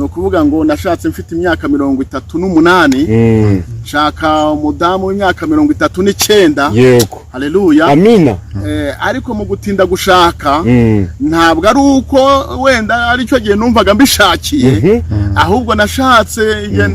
Ukuvuga ngo nashatse mfite imyaka 38, nshaka umudamu w'imyaka 39. Haleluya. Amina. Ariko mu gutinda gushaka, ntabwo ari uko wenda aricyo gihe numvaga mbishakiye, ahubwo nashatse igihe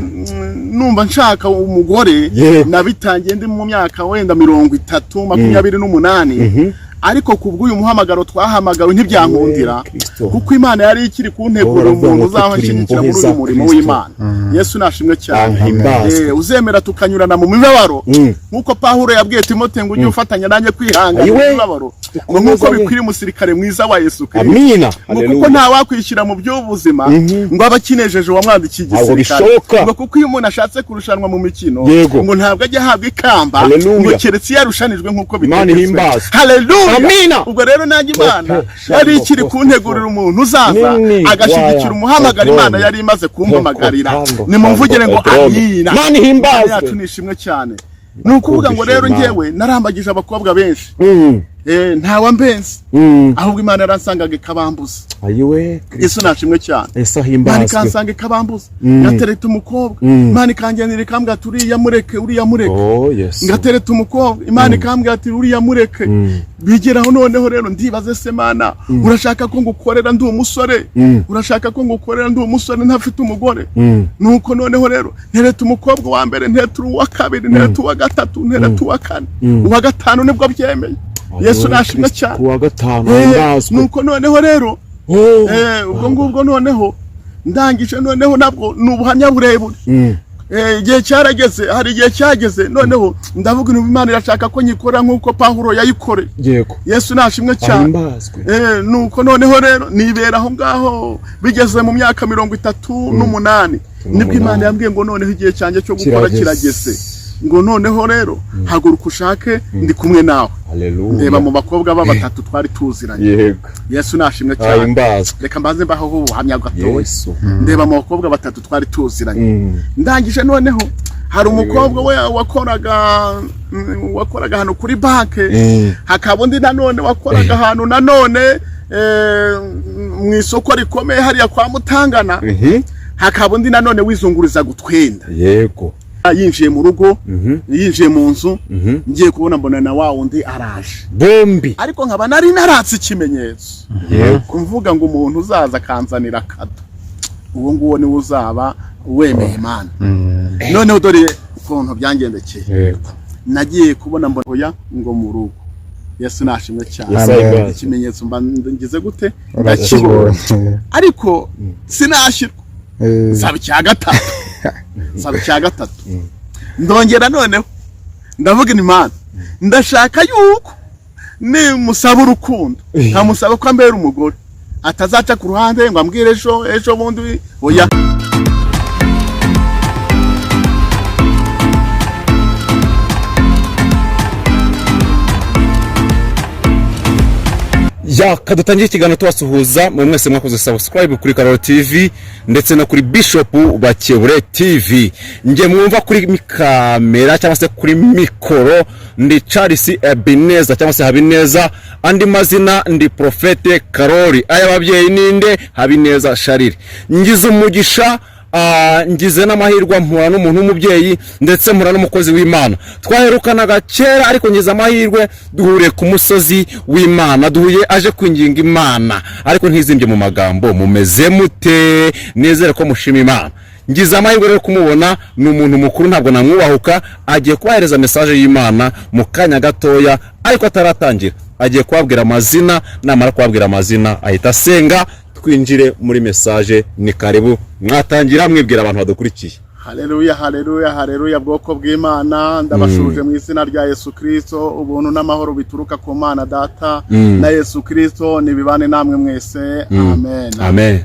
numva nshaka umugore. Nabitangiye ndi mu myaka wenda 30, 28, ariko ku bw'uyu muhamagaro twahamagawe ntibyankundira, Kristo. kuko Imana yari ikiri kuntegura Baravuga umuntu ngo uzaba turi anshyigikira imbohe muri za uyu murimo Kristo. w'Imana. Yesu nashimwe cyane. Ahimbazwe. Uzemera tukanyurana mu mibabaro, nk'uko Pawulo yabwiye Timote ngo ujye ufatanya nanjye kwihangana mu Ayiwe. mibabaro, ngo nk'uko bikwiriye umusirikare mwiza wa Yesu Kristo, Amina. ngo kuko nta wakwishyira mu by'ubuzima ngo abe akinejeje uwamwandikiye Ntabwo igisirikare, bishoboka. ngo kuko iyo umuntu ashatse kurushanwa mu mikino, ngo ntabwo ajya ahabwa ikamba, Haleluya. ngo keretse iyo yarushanijwe nk'uko Imana bitegetswe. ihimbazwe. Haleluya. Amina. Ubwo rero nanjye Imana Pepe, yari ikiri Shambo, kuntegurira umuntu uzaza Nini, agashyigikira waya, umuhamagara Imana Edrone. yari imaze kumpamagarira. Peko, Nimumvugire ngo Edrone. amina. Imana ihimbazwe. Imana yacu ni ishimwe cyane. Ni ukuvuga ngo rero Imana. njyewe narambagije abakobwa benshi, ntawambenze, ahubwo Imana yaransangaga ikabambuza. Ayiwe. Yesu nashimwe cyane. Yesu Imana ahimbazwe. ikansanga ikabambuza. Ngatereta umukobwa, Imana ikangenera ikambwira ati uriya mureke, uriya mureke. Oh Yesu. Ngatereta umukobwa, Imana ikambwira ati uriya mureke. Bigeraho noneho rero ndibaze: se Mana, urashaka ko ngukorera ndi umusore? Urashaka ko ngukorera ndi umusore ntafite umugore? Nuko noneho rero ntereta umukobwa wa mbere, ntereta uwa kabiri, ntereta uwa gatatu, ntereta uwa kane, uwa gatanu nibwo byemeye. Yesu nashimwe cyane. Kuwa gatanu ahimbazwe. Nuko noneho rero Oh. ubwo ngubwo noneho ndangije, noneho nabwo ni ubuhamya burebure. Igihe cyarageze, hari igihe cyageze noneho ndavuga intu Imana irashaka ko nyikora nk'uko Pawulo yayikoreye. Yesu nashimwe cyane. Ahimbazwe. Nuko noneho rero nibera aho ngaho, bigeze mu myaka 38 nibwo Imana yambwiye ngo noneho igihe cyanjye cyo gukora Kirageze. kirageze, ngo noneho rero haguruka ushake, ndi kumwe nawe. Haleluya. Ndeba mu bakobwa ba batatu twari tuziranye. Yesu nashimwe cyane. Ahimbazwe. Reka mbanze mbaho ubuhamya gatoya. Yesu. Ndeba mu bakobwa batatu twari tuziranye, ndangije noneho hari umukobwa we wakoraga ahantu kuri banke, hakaba undi nanone wakoraga ahantu nanone mu isoko rikomeye hariya kwa Mutangana, hakaba undi nanone wizungurizaga utwenda. Yinjiye mu rugo, yinjiye mu nzu, ngiye kubona mbona na wa wundi araje, Bombi. ariko nkaba nari naratse ikimenyetso mvuga ngo umuntu uzaza akanzanira akado, uwo nguwo niwe uzaba wemeye Imana. Noneho dore ukuntu byangendekeye. Nagiye kubona mbona oya, ngo mu rugo. Yesu nashimwe cyane. Yesu ahimbazwe. Ikimenyetso mba ngize gute? Ndakibonye, Urakibonye. ariko sinashyirwa. Nsaba icya gatatu, nsaba icya gatatu, ndongera noneho ndavuga: Imana, ndashaka yuko nimusaba urukundo, nkamusaba ko ambera umugore, atazaca ku ruhande ngo ambwire ejo, ejo bundi, oya. Ya dutangire ikiganiro tubasuhuza mwe mwese mwakoze subscribe kuri Kararo TV ndetse no kuri Bishop Bakebure TV. Nge mwumva kuri kamera cyangwa se kuri mikoro ndi Charles Ebineza cyangwa se Habineza, andi mazina ndi Prophète Karori. Aya babyeyi ninde? Habineza Sharire. Ngize umugisha, ngize n'amahirwe mpura n'umuntu w'umubyeyi ndetse mpura n'umukozi w'Imana twaherukanaga kera, ariko ngize amahirwe duhuriye ku musozi w'Imana, duhuye aje kwinginga Imana, ariko ntizimbye mu magambo. Mumeze mute? Nizere ko mushima Imana. Ngize amahirwe rero kumubona, ni umuntu mukuru, ntabwo namwubahuka. Agiye kubahereza message y'Imana mu kanya gatoya, ariko ataratangira agiye kubabwira amazina. Namara kubabwira amazina ahita asenga, twinjire muri message. Ni karibu, mwatangira mwibwira abantu badukurikiye. Haleluya, haleluya, haleluya! Bwoko bw'Imana, ndabashuje mu izina rya Yesu Kristo. Ubuntu n'amahoro bituruka ku Mana Data na Yesu Kristo nibibane namwe mwese, amen. Amen.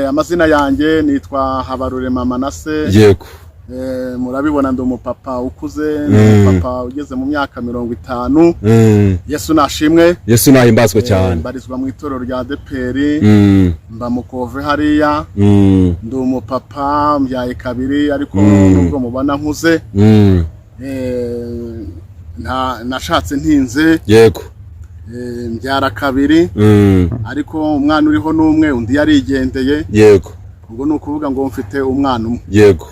Amazina yanjye nitwa Habarurema Manase. Murabibona ndi umupapa ukuze, ndi umupapa ugeze mu myaka 50. Yesu nashimwe. Yesu nahimbazwe cyane. Mbarizwa mu itorero rya ADEPR, mba mukove hariya. Ndi umupapa, mbyaye kabiri, ariko nubwo mubona nkuze, nashatse ntinze. Mbyara kabiri, ariko umwana uriho n'umwe, undi yarigendeye. Ubwo ni ukuvuga ngo mfite umwana umwe. Yego.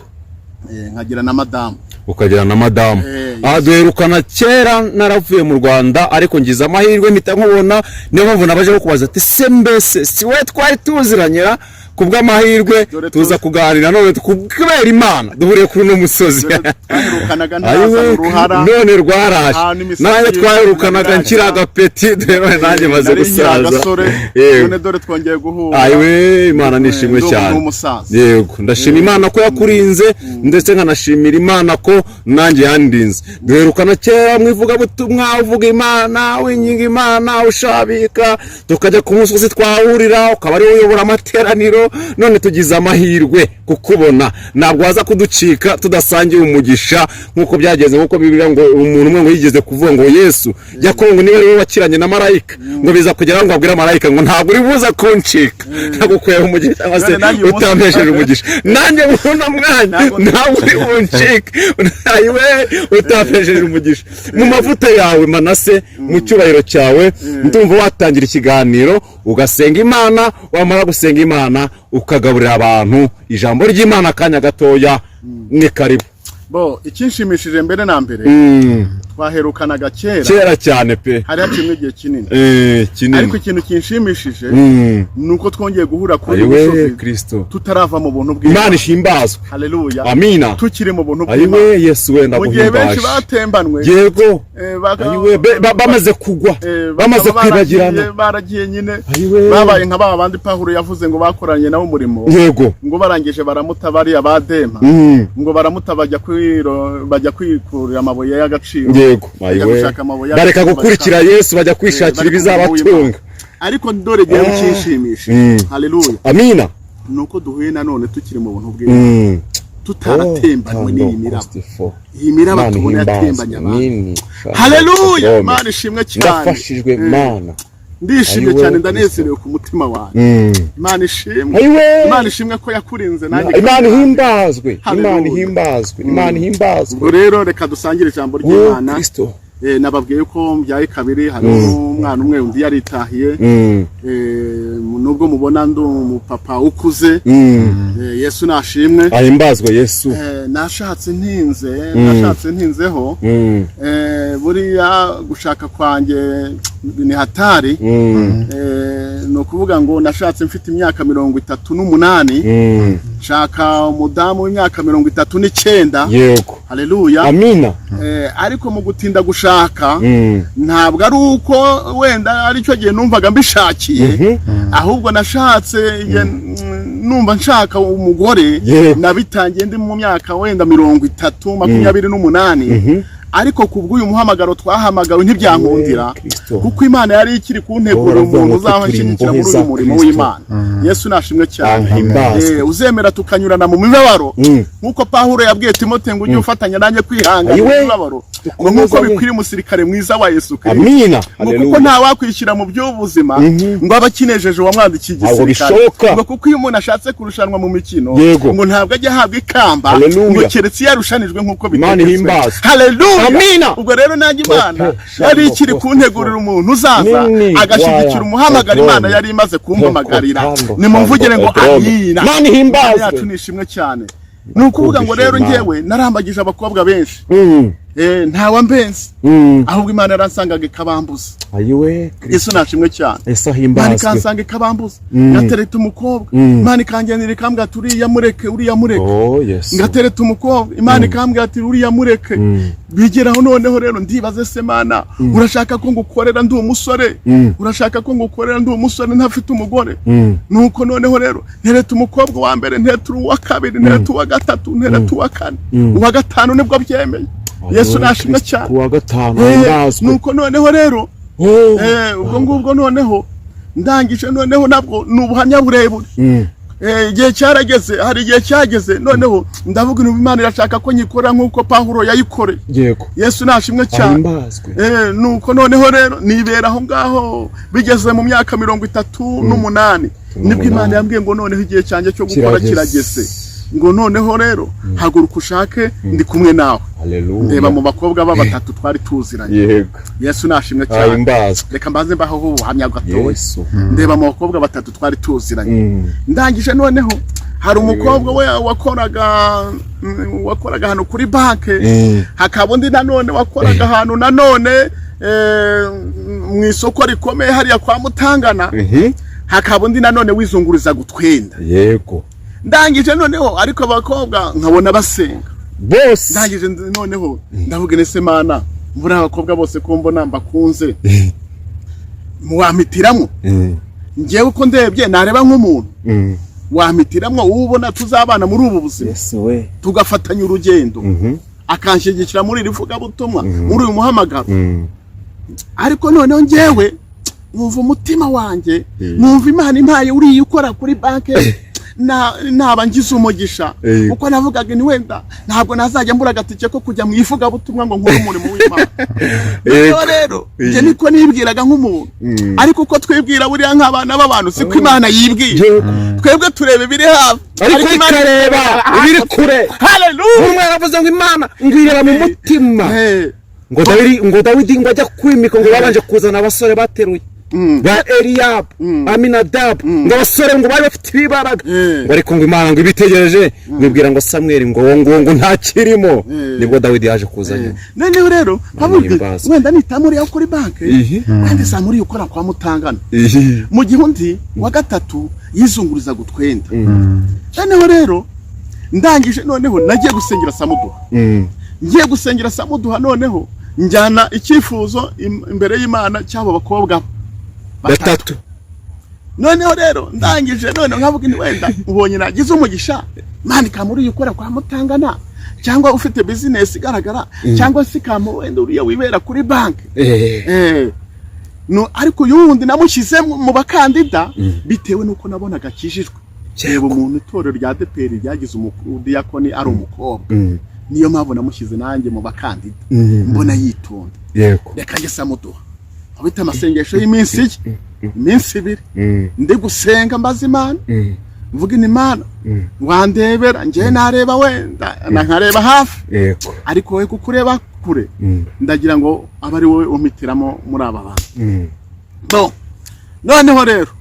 Nkagira na madamu. Ukagira na madamu. Aha duherukana kera naravuye mu Rwanda, ariko ngize amahirwe mpita nkubona. Niyo mpamvu nabaje kukubaza ati: "Se mbese si we twari tuziranyira?" Ku bw'amahirwe Dore tuza kuganira none, kubera Imana duhuriye kuri uno musozi. Dore twaherukanaga Ayiwe, ntarazana uruhara. None rwaraje. Ah, n'imisatsi Nanjye twaherukanaga nkiri agapeti, dore none nanjye maze Nari nkiri gusaza. agasore. Yego. None dore twongeye guhura. Ayiwe, Imana nishimwe Ndumva cyane. ndi umusaza. Yego, ndashima Imana ko yakurinze, ndetse nkanashimira Imana ko nanjye yandinze. Duherukana kera mu ivugabutumwa, uvuga Imana, winginga Imana, ushabika, tukajya ku musozi twahurira, ukaba ariwe uyobora amateraniro. None tugize amahirwe kukubona, ntabwo waza kuducika tudasangiye umugisha nk'uko byagenze, nk'uko Bibiliya ngo umuntu umwe ngo yigeze kuvuga ngo Yesu Yakobo ngo niba ari we wakiranye na marayika, ngo biza kugera ngo abwire marayika ngo ntabwo uri buza kuncika ntagukuyeho umugisha cyangwa se None nanjye uyu munsi- utampesheje umugisha. Nanjye muri uno mwanya Ntabwo ntabwo uri buncike ayiwe utampesheje umugisha. Mu mavuta yawe Manase, mu cyubahiro cyawe, ndumva watangira ikiganiro ugasenga Imana, wamara gusenga Imana ukagaburira abantu ijambo ry'Imana akanya gatoya. Ni karibu. Bo, ikinshimishije mbere na mbere, twaherukanaga kera. Kera cyane pe. Hari haciyemo igihe kinini. Kinini. Ariko ikintu kinshimishije ni uko twongeye guhura kuri uyu Ayiwe musozi Kristo. tutarava mu buntu bw'Imana. Imana ishimbazwe. Haleluya. Amina. Tukiri mu buntu bw'Imana. Ayiwe Yesu, wenda Mu gihe benshi guhimbaje. batembanwe, Yego. Ayiwe, bamaze kugwa, bamaze bakaba kwibagirana. Baragiye nyine. Ayiwe. Babaye nka ba bandi Pawulo yavuze ngo bakoranye nabo umurimo, ngo barangije baramuta, bariya ba Dema, ngo baramuta bajya kwikurira amabuye y'agaciro. Bajya Ayiwe. gushaka amabuye Bareka y'agaciro, gukurikira Yesu, bajya kwishakira bari ku murimo ibizabatunga. w'Imana. Ariko dore igihe kinshimisha, haleluya, Amina. ni uko duhuye nanone tukiri mu buntu bw'Imana, tutaratembanwe n'iyi miraba. Iyi miraba Imana tubona ihimbazwe. yatembanye abantu. Nini. Haleluya, Imana ishimwe cyane. Ndafashijwe, Mana. Ndishimye Ayiwe, cyane, ndanezerewe ku mutima wanjye. Imana ishimwe. Ayiwe. Imana ishimwe ko yakurinze nanjye Imana ikakurinda. ihimbazwe, Imana Haleluya. ihimbazwe, Imana ihimbazwe. Ubwo rero reka dusangire ijambo Oh, ry'Imana. Kristo. Nababwiye ko mbyaye kabiri, harimo umwana umwe, undi yaritahiye. Nubwo mubona ndi umupapa ukuze, Yesu nashimwe. Ahimbazwe Yesu. Nashatse ntinze, nashatse ntinzeho. Buriya gushaka kwanjye ni hatari. Ni ukuvuga ngo nashatse mfite imyaka 38, nshaka umudamu w'imyaka 39. Haleluya. Amina. Ariko mu gutinda gushaka, ntabwo ari uko wenda aricyo gihe numvaga mbishakiye, ahubwo nashatse igihe numva nshaka umugore. Nabitangiye ndi mu myaka wenda 30, 28, ariko ku bw'uyu muhamagaro twahamagawe ntibyankundira, Kristo. kuko Imana yari ikiri kuntegura Baravuga umuntu ngo uzaba turi anshyigikira imbohe muri za uyu murimo Kristo. w'Imana. Yesu nashimwe cyane. Ahimbazwe. Uzemera tukanyurana mu mibabaro, nk'uko Pawulo yabwiye Timote ngo ujye ufatanya nanjye kwihangana mu Ayiwe. mibabaro, ngo nk'uko Dukomezanye. bikwiriye umusirikare mwiza wa Yesu Kristo, Amina. ngo kuko Haleluya. nta wakwishyira mu by'ubuzima ngo abe akinejeje uwamwandikiye Ntabwo igisirikare, bishoboka. ngo kuko iyo umuntu ashatse kurushanwa mu mikino, ngo ntabwo ajya ahabwa ikamba, Haleluya. ngo keretse iyo yarushanijwe nk'uko Imana bitegetswe. ihimbazwe. Haleluya. Amina. Ubwo rero nanjye Imana Tope, yari ikiri shambo, kuntegurira umuntu uzaza Nini, agashyigikira waya, umuhamagara Imana edrome. yari imaze kumpamagarira. Tando, Nimumvugire ngo tando, edrome. amina. Imana ihimbazwe. Imana yacu ni ishimwe cyane. Ni ukuvuga ngo rero Imana. njyewe narambagije abakobwa benshi, ntawambenze, ahubwo Imana yaransangaga ikabambuza. Ayiwe Kristo. Yesu nashimwe cyane. Yesu Imana ahimbazwe. ikansanga ikabambuza, ngatereta umukobwa, Imana ikangenera ikambwira ati uriya mureke, uriya mureke. Oh Yesu. Ngatereta umukobwa, Imana ikambwira ati uriya mureke. Bigeraho noneho rero ndibaze: se Mana, urashaka ko ngukorera ndi umusore? Urashaka ko ngukorera ndi umusore ntafite umugore? Nuko noneho rero ntereta umukobwa wa mbere, ntereta uwa kabiri, ntereta uwa gatatu, ntereta uwa kane, uwa gatanu nibwo byemeye. Yesu Ayiwe, nashimwe Kristo, cyane. kuwa gatanu ahimbazwe. Nuko noneho rero, Oh. ubwo ngubwo noneho ndangije, noneho nabwo ni ubuhamya burebure. Igihe cyarageze, hari igihe cyageze noneho ndavuga intu Imana irashaka ko nyikora nk'uko Pawulo yayikoreye. Yesu nashimwe cyane. Ahimbazwe. Nuko noneho rero nibera aho ngaho, bigeze mu myaka 38 nibwo Imana yambwiye ngo noneho igihe cyanjye cyo gukora Kirageze. kirageze, ngo noneho rero haguruka ushake, ndi kumwe nawe. Haleluya. Ndeba mu bakobwa ba batatu twari tuziranye. Yesu nashimwe cyane. Ahimbazwe. Reka mbanze mbaho ubuhamya gatoya. Yesu. Ndeba mu bakobwa batatu twari tuziranye, ndangije noneho Hari umukobwa we wakoraga ahantu kuri banke, hakaba undi nanone wakoraga ahantu nanone mu isoko rikomeye hariya kwa Mutangana, hakaba undi nanone wizungurizaga utwenda. Ndangije noneho, ariko abakobwa nkabona basenga bose. Ndangije noneho ndavuga nese: "Mana, mbona abakobwa bose ko mbona mbakunze, wampitiramo njyewe uko ndebye nareba nk'umuntu, wampitiramo uwo ubona tuzabana muri ubu buzima, Yesu we! tugafatanya urugendo, akanshyigikira muri iri vugabutumwa, muri uyu muhamagaro." Ariko noneho njyewe nkumva umutima wanjye, nkumva Imana impaye uriya ukora kuri banki naba ngize umugisha, kuko navugaga ni wenda ntabwo nazajya mbura agatike ko kujya mu ivugabutumwa ngo nkore umurimo w'Imana. Noneho rero njye niko nibwiraga nk'umuntu, ariko uko twibwira buriya nk'abana b'abantu siko Imana yibwira. Twebwe tureba ibiri hafi, ariko Imana ikareba ibiri kure. Haleluya! Umwe yaravuze ngo Imana ngo ireba mu mutima. Ngo Dawidi ngo ajya kwimika, ngo babanje kuzana abasore bateruye ba Eliyabu, Aminadabu, ngo abasore ngo bari bafite ibibaraga, ngo ariko ngo Imana ngo ibitegereje, ngo ibwira ngo Samweli ngo uwo nguwo ngo ntakirimo. Nibwo Dawidi yaje kuza nyuma. Noneho rero nkavuga Himbazwe. wenda nitamuriya kuri banki, wenda samuriya ukora kwa Mutangana, mu gihe undi wa gatatu yizungurizaga utwenda. Noneho rero ndangije noneho nagiye gusengera Samuduha. Ngiye gusengera Samuduha, noneho njyana icyifuzo imbere y'Imana cy'abo bakobwa batatu. Batatu. Noneho rero ndangije noneho nkavuga nti wenda ubonye nagize umugisha, Imana ikamuriye ukora kwa Mutangana, cyangwa ufite bizinesi igaragara, cyangwa se ikampa wenda uriya wibera kuri banki. No, ariko uyu wundi namushyize mu bakandida bitewe n'uko nabonaga akijijwe. Reba umuntu itorero rya ADEPR ryagize umudiyakoni ari umukobwa, niyo mpamvu namushyize nanjye mu bakandida, mbona yitonda. Reka njye Samuduha abita amasengesho y'iminsi ye, iminsi 2, ndi gusenga mbaza Imana, mvuga ni Imana wandebera, njyewe nareba wenda na nkareba hafi, ariko wowe kuko ureba kure, ndagira ngo abe ari wowe umpitiramo muri aba bantu. Bon, noneho rero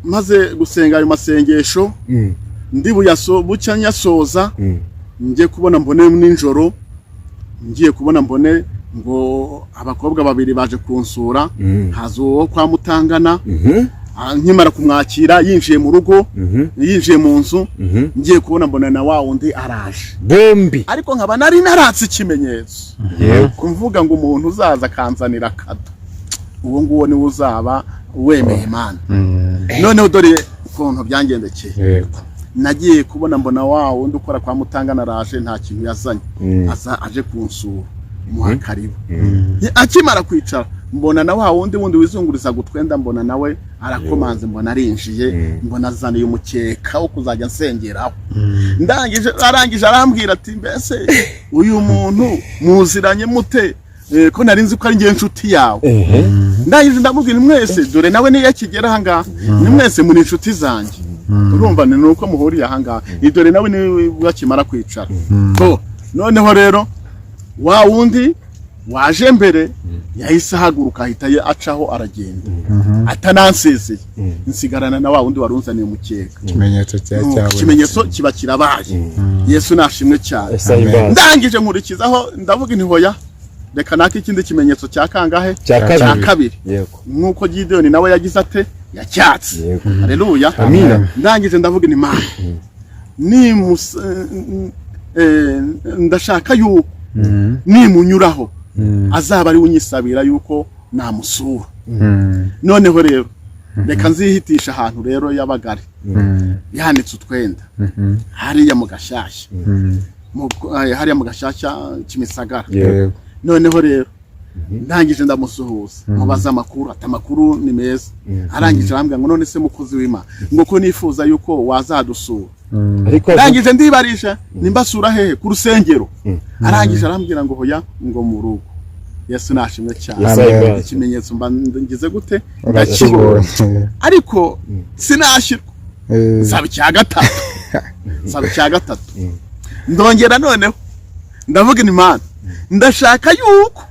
maze gusenga ayo masengesho, ndi buyaso bucya nyasoza, ngiye kubona mbone nijoro, ngiye kubona mbone ngo abakobwa babiri baje kunsura. Haza uwo kwa Mutangana. Nkimara kumwakira yinjiye mu rugo, yinjiye mu nzu, ngiye kubona mbona na wa wundi araje. Bombi. Ariko nkaba nari naratse ikimenyetso mvuga ngo umuntu uzaza akanzanira akado, uwo nguwo niwe uzaba wemeye Imana. Noneho dore ukuntu byangendekeye. Nagiye kubona mbona wa wundi ukora kwa Mutangana araje, nta kintu yazanye, aza aje kunsura, muha karibu. Akimara kwicara mbona na wa wundi wundi wizunguriza gutwenda, mbona nawe arakomanze, mbona arinjiye, mbona azaniye umukeka wo kuzajya nsengeraho. Ndangije arangije arambwira ati: "Mbese uyu muntu muziranye mute? Ko nari nzi ko ari ngewe inshuti yawe?" Ndangije ndamubwira: "Mwese dore nawe niyo akigera ahangaha, ni mwese muri inshuti zanjye, urumva ni nuko muhuriye ahangaha, ni dore nawe niba akimara kwicara." Bo noneho rero wa wundi waje mbere yahise ahaguruka, ahita acaho aragenda atanansezeye, nsigarana na wa wundi wari unzaniye umukeka. Ikimenyetso cya Nuko cyabonetse. Ikimenyetso kiba kirabaye. Yesu nashimwe cyane. Ese ahimbaze. Ndangije nkurikizaho ndavuga inti: "Hoya, reka nake ikindi kimenyetso cya kangahe?" Cya Cya kabiri. kabiri. Nk'uko Gideyoni nawe yagize ate? Yacyatse. Haleluya! Amina. Ndangije ndavuga inti: "Imana, ndashaka yuko nimunyuraho azaba ari we unyisabira yuko namusura." Noneho rero reka nzihitisha ahantu rero yabaga ari yanitse utwenda hariya mu Gashyashya, hariya mu Gashyashya, Kimisagara. Noneho rero ndangije ndamusuhuza, mubaza amakuru, ati: "Amakuru ni meza." Arangije arambwira ngo: "None se mukozi w'Imana, ngo ko nifuza yuko wazadusura?" Ariko Ndangije ndibarisha nimbasura hehe? Ku rusengero? Arangije arambwira ngo: "Hoya," ngo "mu rugo." Yesu nashimwe cyane. Yesu ahimbaze. Ikimenyetso mba ngize gute? Ndakibonye. Urakibonye. Ariko sinashyirwa. Nsaba icya gatatu, nsaba icya gatatu. Ndongera noneho ndavuga: "Imana, ndashaka yuko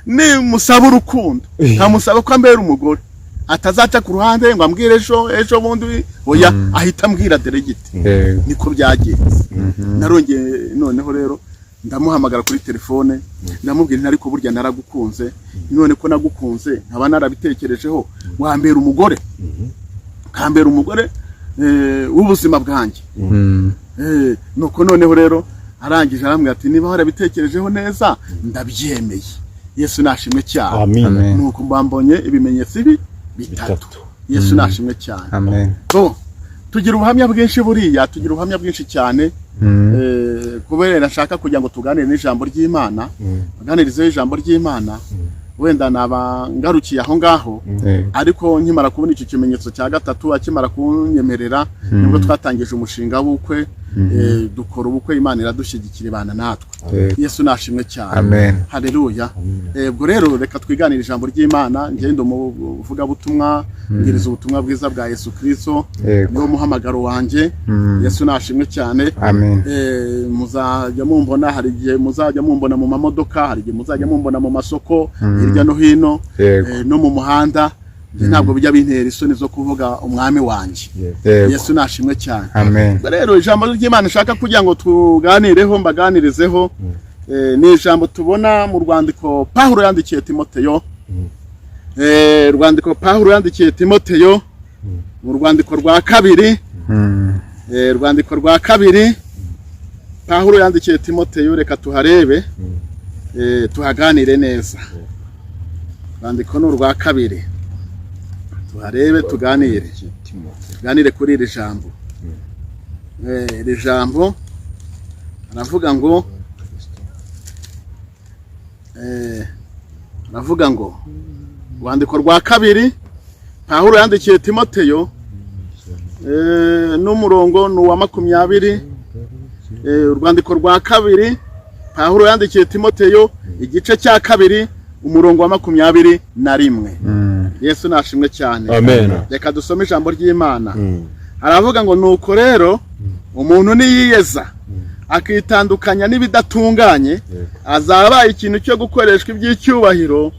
nimusaba urukundo, nkamusaba ko ambera umugore, Atazaca ku ruhande ngo ambwire ejo ejo bundi, oya, ahita ambwira direct. Niko byagenze. Narongeye noneho rero ndamuhamagara kuri telefone, ndamubwira nti: "Ariko burya naragukunze. None ko nagukunze, nkaba narabitekerejeho, wambera umugore, ukambera umugore w'ubuzima bwanjye?" Nuko noneho rero arangije arambwira ati: "Niba warabitekerejeho neza, ndabyemeye." Yesu nashimwe cyane. Amin. Amen. Nuko mbambonye ibimenyetso ibi bitatu. Bitatu. Yesu nashimwe cyane. Amen. Bo tugira ubuhamya bwinshi, buriya tugira ubuhamya bwinshi cyane. Kubera nshaka kugira ngo tuganire n'ijambo ry'Imana, tuganirizeho ijambo ry'Imana, wenda naba ngarukiye aho ngaho. Ariko nkimara kubona icyo kimenyetso cya gatatu, akimara kunyemerera, nibwo twatangije umushinga w'ubukwe, dukora ubukwe, Imana iradushyigikira, ibana natwe. Yesu nashimwe cyane. Amen. Haleluya. Ubwo rero reka twiganire ijambo ry'Imana. Ngende umuvugabutumwa, mbwiriza ubutumwa bwiza bwa Yesu Kristo. Niwo muhamagaro wanjye. Yesu nashimwe cyane. Amen. Muzajya mumbona, hari igihe muzajya mumbona mu mamodoka, hari igihe muzajya mumbona mu masoko hirya no hino, no mu muhanda. Njye ntabwo bijya bintera isoni zo kuvuga umwami wanjye. Yesu nashimwe cyane. Amen. Ubwo rero ijambo ry'Imana nshaka kugira ngo tuganireho, mbaganirizeho, ni ijambo tubona mu rwandiko Pawulo yandikiye Timoteyo. Urwandiko Pawulo yandikiye Timoteyo mu rwandiko rwa kabiri. Urwandiko rwa kabiri Pawulo yandikiye Timoteyo, reka tuharebe, tuhaganire neza. Urwandiko ni urwa kabiri, tuharebe, tuganire kuri iri jambo. Iri jambo aravuga ngo urwandiko rwa kabiri Pawulo yandikiye Timoteyo, n'umurongo ni uwa 20. Urwandiko rwa kabiri Pawulo yandikiye Timoteyo, igice cya kabiri, umurongo wa 21. Yesu nashimwe cyane. Amen. Reka dusome ijambo ry'Imana. Aravuga ngo: "Nuko rero umuntu niyiyeza akitandukanya n'ibidatunganye, azaba abaye ikintu cyo gukoreshwa iby'icyubahiro,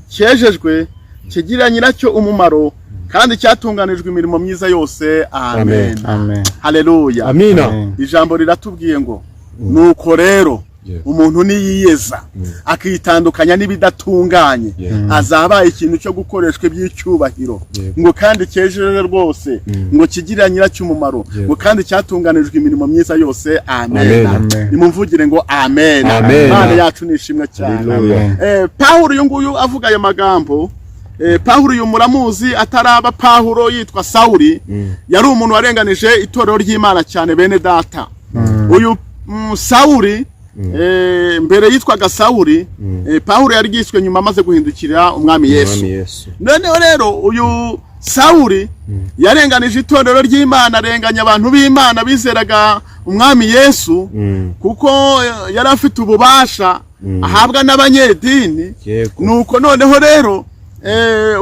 cyejejwe, kigira nyiracyo umumaro, kandi cyatunganijwe imirimo myiza yose." Amen. Amen. Haleluya. Amina. Amen. Ijambo riratubwiye ngo: "Nuko rero umuntu niyiyeza akitandukanya n'ibidatunganye, azaba abaye ikintu cyo gukoreshwa iby'icyubahiro," ngo "kandi cyejeje rwose," ngo "kigirira nyiracyo umumaro," ngo "kandi cyatunganijwe imirimo myiza yose." Amen. Amen. Amen. Nimumvugire ngo amen. Amen. Imana yacu ni ishimwe cyane. Haleluya. Amen. Pawulo uyu nguyu avuga ayo magambo, Pawulo uyu muramuzi, ataraba Pawulo yitwa Sawuli, yari umuntu warenganije itorero ry'Imana cyane. Bene data, uyu Sawuli, mbere yitwaga Sawuli, Pawulo yari yiswe nyuma amaze guhindukirira umwami Yesu. Umwami Yesu. Noneho rero uyu Sawuli yarenganije itorero ry'Imana, arenganya abantu b'Imana bizeraga umwami Yesu, kuko yari afite ububasha ahabwa n'abanyedini. Nuko noneho rero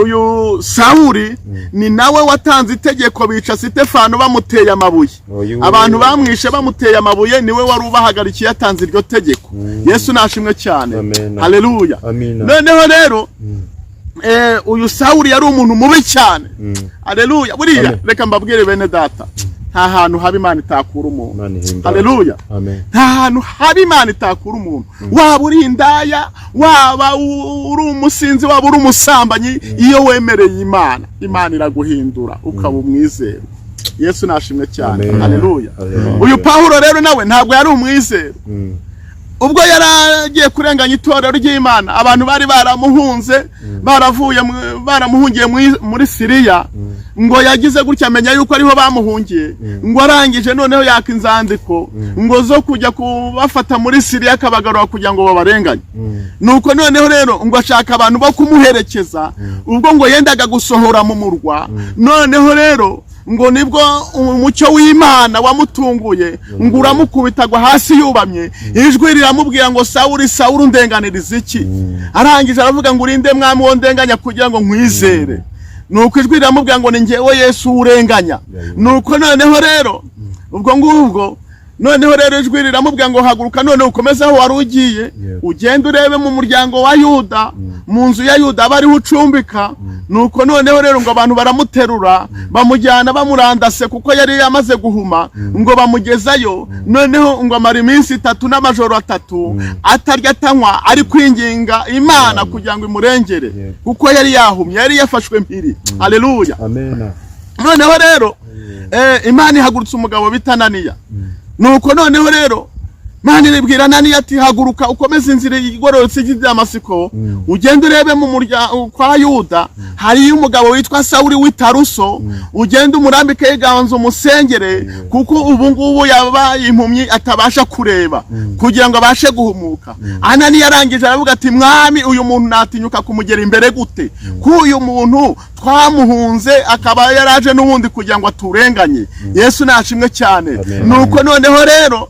uyu Sawuli ni nawe watanze itegeko bica Sitefano bamuteye amabuye. Oyu. Abantu bamwishe bamuteye amabuye, niwe wari ubahagarikiye, yatanze iryo tegeko. Yesu nashimwe cyane. Amen. Haleluya. Amina. Noneho rero uyu Sawuli yari umuntu mubi cyane. Haleluya. Buriya Amen. reka mbabwire bene data, nta hantu haba Imana itakura umuntu. Imana ihimbazwe. Haleluya. Amen. Nta hantu haba Imana itakura umuntu. Waba uri indaya, waba uri umusinzi, waba uri umusambanyi, iyo wemereye Imana, Imana iraguhindura ukaba umwizerwa. Yesu nashimwe cyane. Amen. Haleluya. Haleluya. Uyu Pawulo rero nawe ntabwo yari umwizerwa. Ubwo yari agiye kurenganya itorero ry'Imana, abantu bari baramuhunze, baravuye baramuhungiye muri Siriya, ngo yagize gutya amenya yuko ariho bamuhungiye, ngo arangije noneho yaka inzandiko ngo zo kujya kubafata muri Siriya akabagarura kugira ngo babarenganye. Nuko noneho rero ngo ashaka abantu bo kumuherekeza. Ubwo ngo yendaga gusohora mu murwa, noneho rero ngo nibwo umucyo w'Imana wamutunguye, ngo uramukubita agwa hasi yubamye. Ijwi riramubwira ngo: "Sawuri, Sawuri, undenganiriza iki?" Arangije aravuga ngo: "Urinde mwami wo ndenganya kugira ngo nkwizere?" Nuko ijwi riramubwira ngo: "Ni njyewe Yesu urenganya." Nuko noneho rero ubwo ngubwo Noneho rero ijwi riramubwira ngo haguruka none ukomeze aho wari ugiye, ugende urebe mu muryango wa Yuda, mu nzu ya Yuda aba ariho ucumbika. Nuko noneho rero ngo abantu baramuterura, bamujyana bamurandase kuko yari yamaze guhuma, ngo bamugezayo. Noneho ngo amara iminsi 3 n'amajoro 3 atarya atanywa, ari kwinginga Imana kugira ngo imurengere, kuko yari yahumye, yari yafashwe mpiri. Haleluya. Amen. Noneho rero Imana ihagurutsa umugabo bita Ananiya. Nuko noneho rero Imana iribwira Ananiya ati haguruka ukomeze inzira igororotse ijya i Damasiko, ugende urebe mu muryango kwa Yuda hariyo umugabo witwa Sawuli w'i Taruso, ugende umurambike ibiganza umusengere, kuko ubu ngubu yabaye impumyi atabasha kureba, kugira ngo abashe guhumuka. Ananiya arangije aravuga ati mwami, uyu muntu natinyuka kumugera imbere gute, ko uyu muntu twamuhunze akaba yaraje n'ubundi kugira ngo aturenganye? Yesu nashimwe cyane. Amen. Nuko noneho rero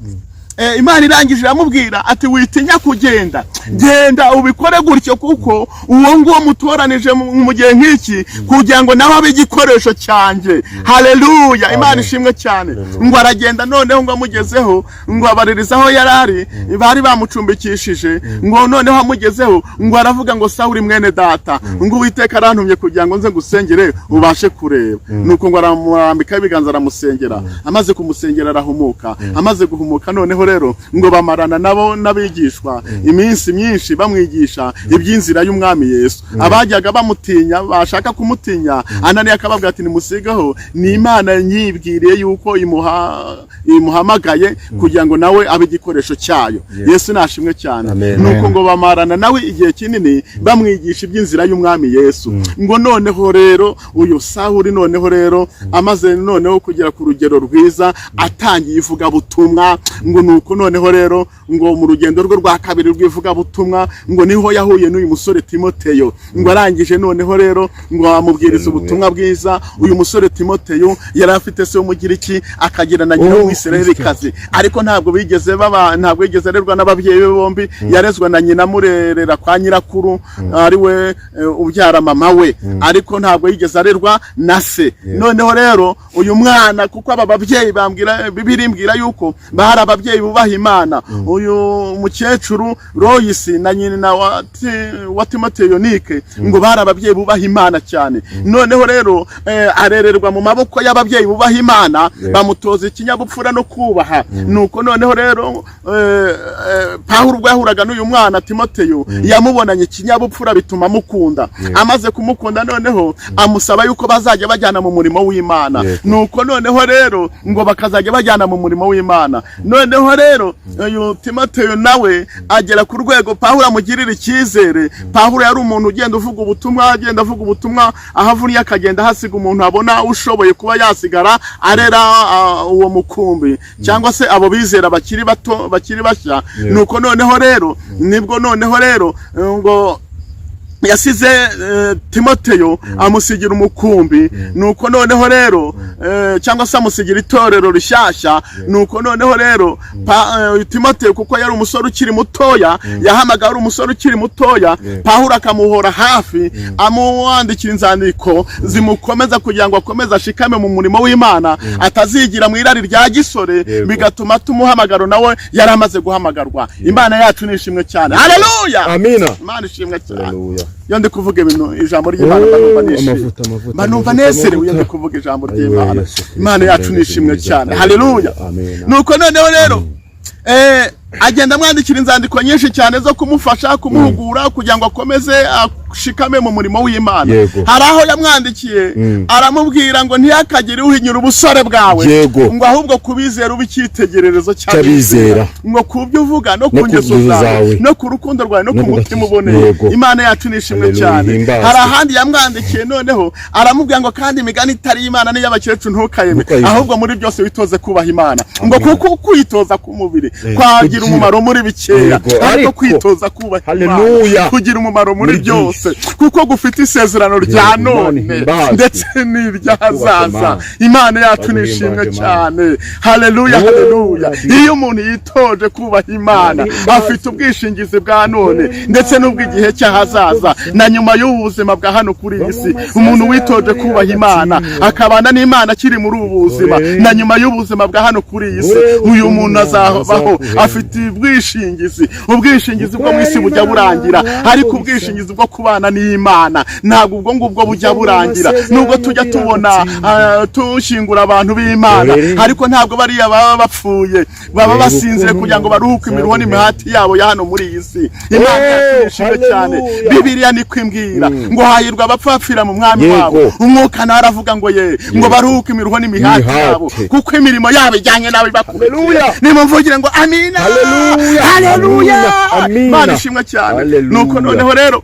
Imana irangije iramubwira ati witinya kugenda, genda ubikore gutyo, kuko uwo nguwo mutoranije mu gihe nk'iki kugira ngo nawe abe igikoresho cyanjye. Haleluya, Imana ishimwe cyane. Ngo aragenda, noneho ngo amugezeho ngo abaririza aho yari ari, bari bamucumbikishije. Ngo noneho amugezeho ngo aravuga ngo Sawuli mwene data, ngo Uwiteka arantumye kugira ngo nze ngusengere ubashe kureba. Nuko ngo aramurambikaho ibiganza aramusengera, amaze kumusengera arahumuka. Amaze guhumuka noneho rero ngo bamarana nabo n'abigishwa iminsi myinshi bamwigisha iby'inzira y'umwami Yesu. Abajyaga bamutinya, bashaka kumutinya, Ananiya akababwira ati nimusigaho, ni Imana nyibwiriye yuko imuhamagaye kugira ngo nawe abe igikoresho cyayo. Yesu nashimwe cyane. Amen. Nuko ngo bamarana nawe igihe kinini bamwigisha iby'inzira y'umwami Yesu. Ngo noneho rero uyu Sawuli noneho rero amaze noneho kugera ku rugero rwiza, atangiye ivugabutumwa, ngo nuko noneho rero ngo mu rugendo rwe rwa kabiri rw'ivugabutumwa ngo niho yahuye n'uyu musore Timoteyo. Ngo arangije noneho rero ngo amubwiriza ubutumwa bwiza. Uyu musore Timoteyo yari afite se w'Umugiriki, akagira na nyina w'Umwisirayelikazi, ariko ntabwo bigeze baba, ntabwo yigeze arerwa n'ababyeyi be bombi. Yarezwa na nyina, amurerera kwa nyirakuru ari we ubyara mama we, ariko ntabwo yigeze arerwa na se. Noneho rero uyu mwana, kuko aba babyeyi bambwira, Bibiliya imbwira yuko bari ababyeyi bubaha Imana, uyu mukecuru Royisi na nyina wa Timoteyo Nike, ngo bari ababyeyi bubaha Imana cyane. Noneho rero arererwa mu maboko y'ababyeyi bubaha Imana, bamutoza ikinyabupfura no kubaha. Nuko noneho rero Pawulo ubwo yahuraga n'uyu mwana Timoteyo, yamubonanye ikinyabupfura bituma amukunda. Amaze kumukunda noneho amusaba yuko bazajya bajyana mu murimo w'Imana. Nuko noneho rero ngo bakazajya bajyana mu murimo w'Imana. Noneho rero uyu Timoteyo nawe agera ku rwego Pawulo amugirira icyizere. Pawulo yari umuntu ugenda uvuga ubutumwa, agenda avuga ubutumwa, aho avuniye akagenda hasiga umuntu abona ushoboye kuba yasigara arera uwo mukumbi cyangwa se abo bizera bakiri bato, bakiri bashya. Nuko noneho rero nibwo noneho rero ngo yasize Timoteyo, amusigira umukumbi. Nuko noneho rero cyangwa se amusigira itorero rishyashya. Nuko noneho rero Timoteyo, kuko yari umusore ukiri mutoya, yahamagaye ari umusore ukiri mutoya, Pawulo akamuhora hafi, amwandikira inzandiko zimukomeza kugira ngo akomeze ashikame mu murimo w'Imana, atazigira mu irari rya gisore, bigatuma tumuhamagaro nawe yari amaze guhamagarwa. Imana yacu ni ishimwe cyane. Haleluya. Amina. Imana ishimwe cyane. Haleluya. Iyo ndi kuvuga ibintu, ijambo ry'Imana, mba numva nishimye, Amavuta, amavuta, mba numva amavuta, nezerewe iyo ndi amavuta. kuvuga ijambo Ayiwe, ry'Imana. Yesu Kristo, Imana yacu ni ishimwe mwiza. cyane. Haleluya. Amen. Nuko noneho rero agenda amwandikira inzandiko nyinshi cyane zo kumufasha, kumuhugura kugira ngo akomeze ashikame mu murimo w'Imana. Hari aho yamwandikiye aramubwira ngo ntiyakagire uhinyura ubusore bwawe, ngo ahubwo kubizera ube icyitegererezo cy'abizera, ngo ku byo uvuga no ku no ku ngeso ngeso zawe, zawe, no ku rukundo rwawe, no no ku ku mutima gakiza. uboneye. Imana yacu ni ishimwe Haleluya, cyane. ihimbazwe. Hari ahandi yamwandikiye noneho aramubwira ngo kandi imigani itari Imana n'iy'abakecuru ntukayeme, Ntukayeme. ahubwo muri byose witoze kubaha Imana, ngo Amen. kuko kwitoza k'umubiri kwagira kugira umumaro muri bikeya, Yego, ariko ariko kwitoza kubaha Haleluya. Imana kugira umumaro muri Muri byose. rwose, kuko gufite isezerano rya Yego, none Imana ihimbazwe. ndetse n'iry'ahazaza. Imana. Imana yacu ni ishimwe Baguhimbaje, cyane. Haleluya, Oh, haleluya. Rabbi. Iyo umuntu yitoje kubaha Imana, Imana. afite ubwishingizi bwa none ndetse n'ubw'igihe cy'ahazaza na nyuma y'ubu buzima bwa hano kuri iyi si. Umuntu witoje kubaha Imana, akabana n'Imana akiri muri ubu buzima na nyuma y'ubuzima bwa hano kuri iyi si, uyu muntu azabaho afite ubwishingizi. Ubwishingizi bwo mu isi bujya burangira, ariko ubwishingizi bwo kubana n'Imana ntabwo ubwo ngubwo bujya burangira. Nubwo tujya tubona tushyingura abantu b'Imana, ariko ntabwo bariya baba bapfuye, baba basinzire kugira ngo baruhuke imiruho n'imihati yabo ya hano muri iyi si. Imana yacu nishimwe cyane. Hallelujah. Bibiliya niko imbwira ngo hahirwa abapfa bapfira mu Mwami wabo. Umwuka nawe aravuga ngo ye ngo baruhuke imiruho n'imihati Imihati. yabo, kuko imirimo yabo ijyanye nawe ibakurikiye. Hallelujah. Nimumvugire ngo amina. Hallelujah. Haleluya. Amina. Imana ishimwe cyane. Hallelujah. Nuko noneho rero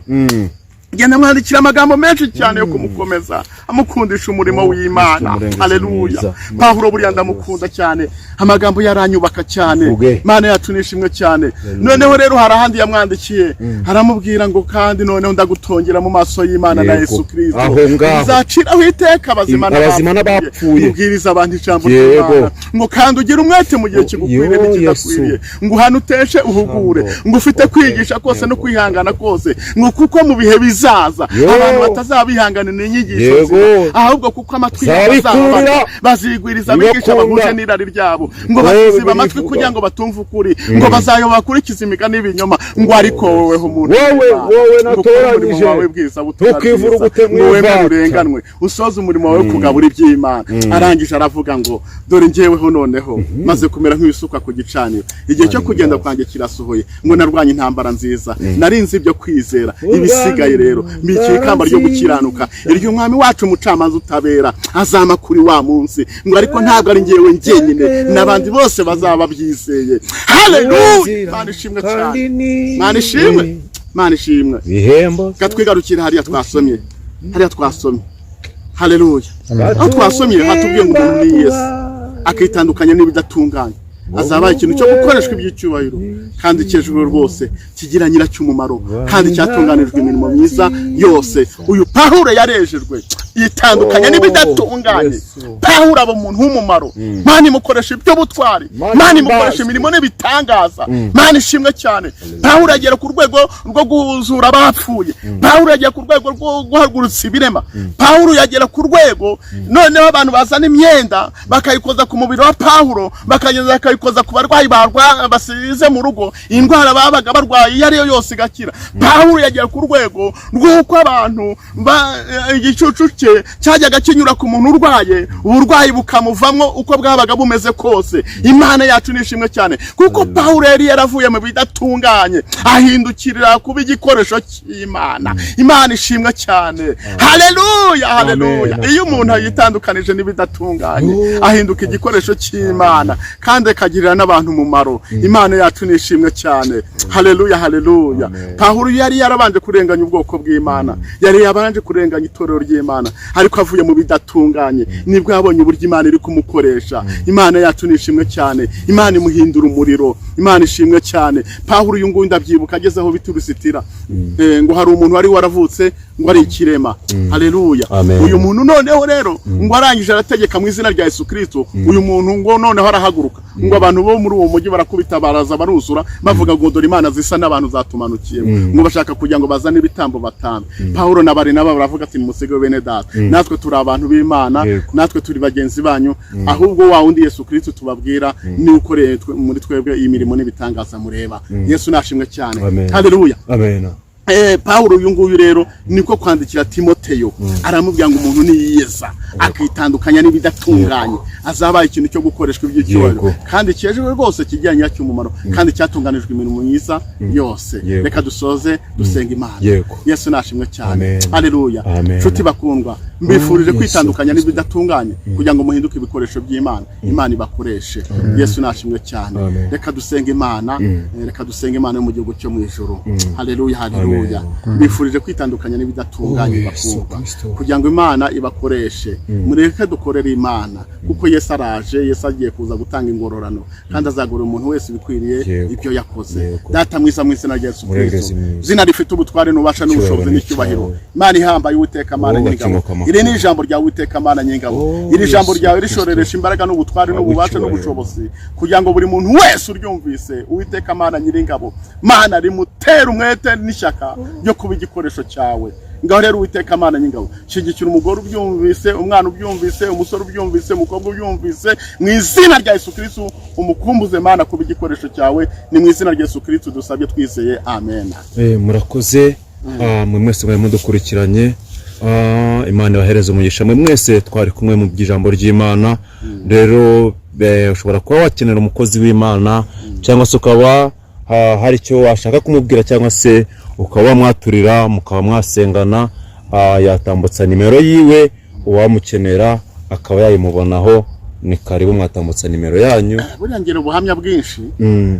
genda mwandikira amagambo menshi cyane yo kumukomeza, amukundisha umurimo Oh, w'Imana. Kristo murengezi Haleluya. mwiza. Pawulo buriya ndamukunda cyane, amagambo yaranyubaka cyane. Vuge. Imana yacu nishimwe cyane. Noneho rero hari ahandi yamwandikiye, aramubwira ngo kandi noneho ndagutongera mu maso y'Imana na Yesu Kristo Aho ngaho. uzaciraho iteka abazima Abazima n'abapfuye. Ubwiriza abantu ijambo ry'Imana, ngo kandi ugire umwete mu gihe kigukwiriye Yo, n'ikidakwiriye, Yesu. ngo uhane, uteshe, uhugure, ngo ufite kwigisha kose no kwihangana kose, ngo kuko mu bihe bizaza abantu batazabihanganira inyigisho nzima, ahubwo kuko amatwi yabo Zabikurira. azaba bazigwiriza abigisha Bibakunda. bahuje n'irari ryabo, ngo Oh, baziba Bibiliya amatwi ivuga. kugira ngo batumve ukuri, ngo bazayoba bakurikize imigani y'ibinyoma, ngo ariko woweho umuntu Wowe, w'Imana, wowe ngo ukore umurimo natoranyije, wawe bwiza, butumwa ntukivurugute bwiza, ngo wemere mwivata. urenganwe, usoze umurimo wawe wo kugabura iby'Imana. Arangije aravuga ngo dore njyeweho noneho maze kumera nk'ibisukwa ku gicaniro, igihe cyo kugenda kwanjye kirasohoye, ngo narwanye intambara nziza, narinze ibyo kwizera, ibisigaye rero mbikiye ikamba ryo gukiranuka, iryo Umwami wacu umucamanza utabera azama kuri wa munsi, ngo ariko ntabwo ari njyewe njyenyine, n'abandi bose bazaba babyizeye. Haleluya! Imana ishimwe cyane, Imana ishimwe, Imana ishimwe. Bihembo. Katwigarukira hariya twasomye, hariya twasomye. Haleluya. Aho twasomye hatubwiye ngo umuntu ni Yesu akitandukanya n'ibidatunganye, azaba ikintu cyo gukoreshwa iby'icyubahiro kandi cyejuru rwose, kigira nyiracyo umumaro kandi cyatunganijwe imirimo myiza yose. Uyu Pawulo yarejejwe, yitandukanya Oh, n'ibidatunganye. Yesu. Pawulo aba umuntu w'umumaro. Mana imukoresha iby'ubutwari. Mana Mana imukoresha imbazwe. imirimo n'ibitangaza. Mana ishimwe cyane. Pawulo agera ku rwego rwo guzura abapfuye. Pawulo agera ku rwego rwo guhagurutsa ibirema. Pawulo yagera ku rwego noneho abantu bazana imyenda bakayikoza ku mubiri wa Pawulo, bakageza bakayikoza ku barwayi basize mu rugo, indwara babaga barwaye iyo ariyo yose igakira. Pawulo yagera ku rwego rw'uko abantu igicucu cye cyajyaga kinyura ku muntu urwaye, uburwayi bukamuvamo uko bwabaga bumeze kose. Imana yacu ni ishimwe cyane, kuko Pawulo yari yaravuye mu bidatunganye, ahindukirira kuba igikoresho cy'Imana. Imana ishimwe cyane. Haleluya, haleluya. Amen. Iyo umuntu yitandukanije n'ibidatunganye, ahinduka igikoresho cy'Imana kandi akagirira n'abantu umumaro. Imana yacu ni ishimwe cyane. Haleluya, haleluya. Amen. Pawulo yari yarabanje kurenganya ubwoko bw'Imana, yari yarabanje kurenganya itorero ry'Imana, ariko avuye mu bidatunganye nibwo yabonye uburyo Imana iri kumukoresha. Imana yacu ni ishimwe cyane. Imana imuhindura umuriro. Imana ishimwe cyane. Pawulo uyu nguyu ndabyibuka ageze aho bita Urusitira. Ngo hari umuntu wari waravutse ngo ari ikirema. Haleluya. Amen. Uyu muntu noneho rero ngo arangije arategeka mu izina rya Yesu Kristo, uyu muntu ngo noneho arahaguruka, ngo abantu bo muri uwo mujyi barakubita, baraza baruzura, bavuga ngo dore imana zisa n'abantu zatumanukiyemo, ngo bashaka kugira ngo bazane ibitambo batambe. Pawulo na Barinaba baravuga ati nimusige bene data, natwe turi abantu b'Imana, natwe turi bagenzi banyu, ahubwo wa wundi Yesu Kristo tubabwira ni ukoreye muri twebwe iyi mirimo n'ibitangaza mureba. Yesu nashimwe cyane. Amen. Haleluya. Amen. Pawulo uyu nguyu rero niko kwandikira Timoteyo, aramubwira ngo umuntu niyiyeza akitandukanya n'ibidatunganye, azaba ikintu cyo gukoreshwa iby'icyubahiro kandi cyejejwe rwose, kigira nyiracyo umumaro kandi cyatunganijwe imirimo myiza yose. Reka dusoze dusenga Imana. Yesu nashimwe cyane. Amen. Haleluya. Amen. Nshuti bakundwa, Mbifurije Yesu kwitandukanya Kristo. n'ibidatunganye kugira ngo muhinduke ibikoresho by'Imana, Imana ibakoreshe. Yesu nashimwe cyane. Amen. Reka dusenga Imana, reka dusenga Imana yo mu gihugu cyo mu ijuru. Haleluya, haleluya. Mbifurije kwitandukanya n'ibidatunganye, Oh, Yesu bakundwa, Kristo. kugira ngo Imana ibakoreshe. Mureke dukorere Imana, kuko Yesu araje. Yesu agiye kuza gutanga ingororano, kandi azagorora umuntu wese ibikwiriye ibyo yakoze. Data mwiza, mu izina rya Yesu Murengezi Kristo, mwiza. izina rifite ubutware n'ububasha n'ubushobozi Icyubahiro n'icyubahiro, cyawe. Imana ihambaye, Uwiteka Mana Oh, Nyir'ingabo, bakinguka amakuru. iri ni ijambo rya Uwiteka Mana Nyir'ingabo. Oh, Iri jambo Yesu ryawe Kristo. rishoreresha imbaraga n'ubutware Habwa n'ububasha icyubahiro. n'ubushobozi, kugira ngo buri muntu wese uryumvise, Uwiteka Mana Nyir'ingabo, Mana, rimutera umwete n'ishyaka ryo kuba igikoresho cyawe. Ngaho rero, Uwiteka Mana Nyir'ingabo, shyigikira umugore ubyumvise, umwana ubyumvise, umusore ubyumvise, umukobwa ubyumvise, mu izina rya Yesu Kristo. Umukumbuze, Mana, kuba igikoresho cyawe. Ni mu izina rya Yesu Kristo dusabye twizeye, amen. Murakoze. Mwe mwese mwari mudukurikiranye. Imana ibahereze umugisha mwe mwese twari kumwe mu by'ijambo ry'Imana. Rero ushobora kuba wakenera umukozi w'Imana, cyangwa se ukaba hari icyo washaka kumubwira, cyangwa se ukaba wamwaturira, mukaba mwasengana. Yatambutsa nimero yiwe, uwamukenera akaba yayimubonaho. Ni karibu, mwatambutsa nimero yanyu. Buriya ngira ubuhamya bwinshi.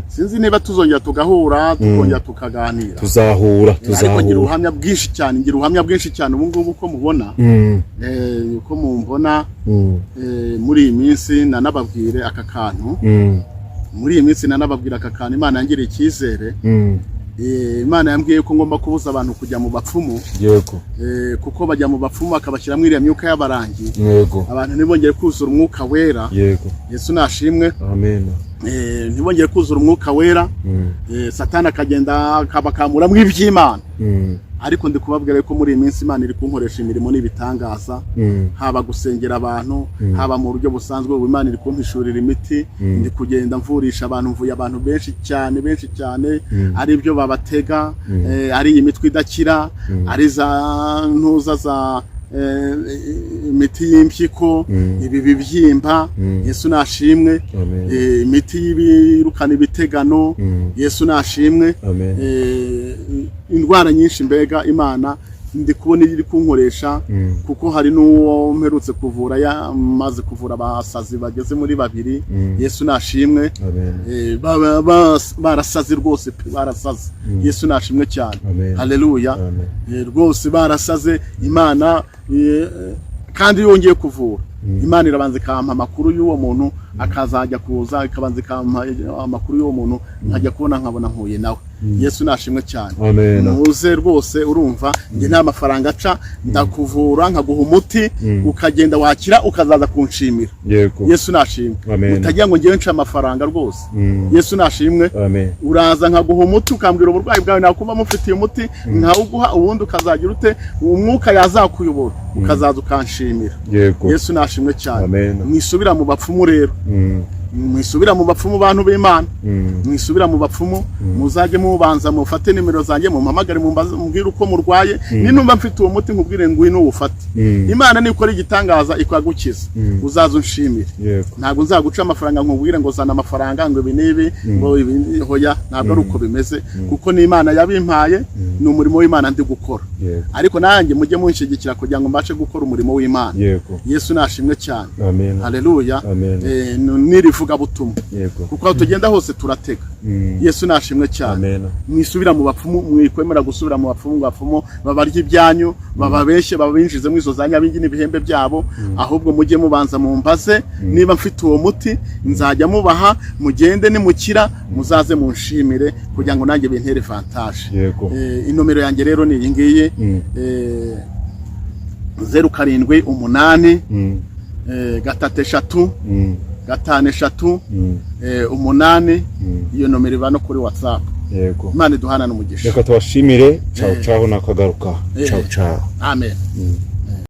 Sinzi niba tuzongera tugahura, tukongera tukaganira. Tuzahura. Ariko ngira Tuzahura. ubuhamya bwinshi cyane, ngira ubuhamya bwinshi cyane. Ubu ngubu uko mubona, uko mumbona, muri iyi minsi nanababwire aka kantu. Muri iyi minsi nanababwira aka kantu: Imana yangiriye icyizere. Imana yambwiye ko ngomba kubuza abantu kujya mu bapfumu, kuko bajya mu bapfumu bakabashyiramo iriya myuka y'abarangi, abantu ntibongere kuzura Umwuka Wera. Yesu nashimwe. Amen. Ntibongere kuzura Umwuka Wera. Satani akagenda akabakamuramo iby'Imana. Ariko ndi kubabwira ko muri iyi minsi Imana iri kunkoresha imirimo n'ibitangaza, haba gusengera abantu, haba mu buryo busanzwe. Ubu Imana iri kumpishurira imiti, ndi kugenda mvurisha abantu, mvuye abantu benshi cyane, benshi cyane, ari ibyo babatega, ari iyi mitwe idakira, ari za ntuza za imiti y'impyiko, ibi bibyimba. Yesu nashimwe. Amen. Imiti y'ibirukana ibitegano. Yesu nashimwe. Amen. Indwara nyinshi mbega Imana ndi kubona iri kunkoresha, kuko hari n'uwo mperutse kuvura, yamaze kuvura abasazi bageze muri babiri. Yesu nashimwe. Amen. Barasaze rwose pe, barasaze. Yesu nashimwe cyane. Amen. Haleluya. Amen. Rwose barasaze. Imana kandi iyo yongeye kuvura, Imana irabanza ikampa amakuru y'uwo muntu, akazajya kuza, ikabanza ikampa amakuru y'uwo muntu, nkajya kubona nkabona mpuye nawe. Yesu nashimwe cyane. Amen. Muze rwose. Urumva, njye nta mafaranga aca, ndakuvura nkaguha umuti, ukagenda wakira, ukazaza kunshimira. Yesu nashimwe. Amen. Utagira ngo ngewe nce amafaranga rwose. Yesu nashimwe. Amen. Uraza nkaguha umuti, ukambwira uburwayi bwawe, nakuba mufitiye umuti nkawuguha, ubundi ukazagira ute, umwuka yazakuyobora, ukazaza ukanshimira. Yesu nashimwe cyane. Amen. Mwisubira mu bapfumu rero. Mwisubira mu bapfumu, bantu b'Imana. Mwisubira mu bapfumu. Muzajye mubanza mufate nimero zanjye, mumpamagare, mumbaze, mumbwire uko murwaye. Ninumva mfite uwo muti, nkubwire ngwino uwufate. Imana nikora igitangaza ikagukiza, uzaza unshimire. Ntabwo nzaguca amafaranga nkubwire ngo zana amafaranga, ngo ibi n'ibi, ngo ibi, hoya, ntabwo ari uko bimeze, kuko n'Imana yabimpaye, ni umurimo w'Imana ndi gukora. Ariko nanjye mujye munshyigikira kugira ngo mbashe gukora umurimo w'Imana. Yesu nashimwe cyane. Amen. Haleluya. Amen. N'irivugabutumwa, kuko aho tugenda hose turatega. Yesu nashimwe cyane. Amen. Mwisubira mu bapfumu, mwikwemera gusubira mu bapfumu, ngo bapfumu babarya ibyanyu, bababeshye, babinjize mu izo za nyabingi n'ibihembe byabo. Ahubwo mujye mubanza mumbaze niba mfite uwo muti, nzajya mubaha, mugende, nimukira muzaze munshimire, kugira ngo nanjye bintere vantage. Inomero yanjye rero ni iyi ngiyi: 078 3 3 5 3 8. Iyo nomero iba no kuri WhatsApp. Imana iduhana n'umugisha. Reka tubashimire. Ciao, ciao, nakagaruka. Ciao, ciao. Amen.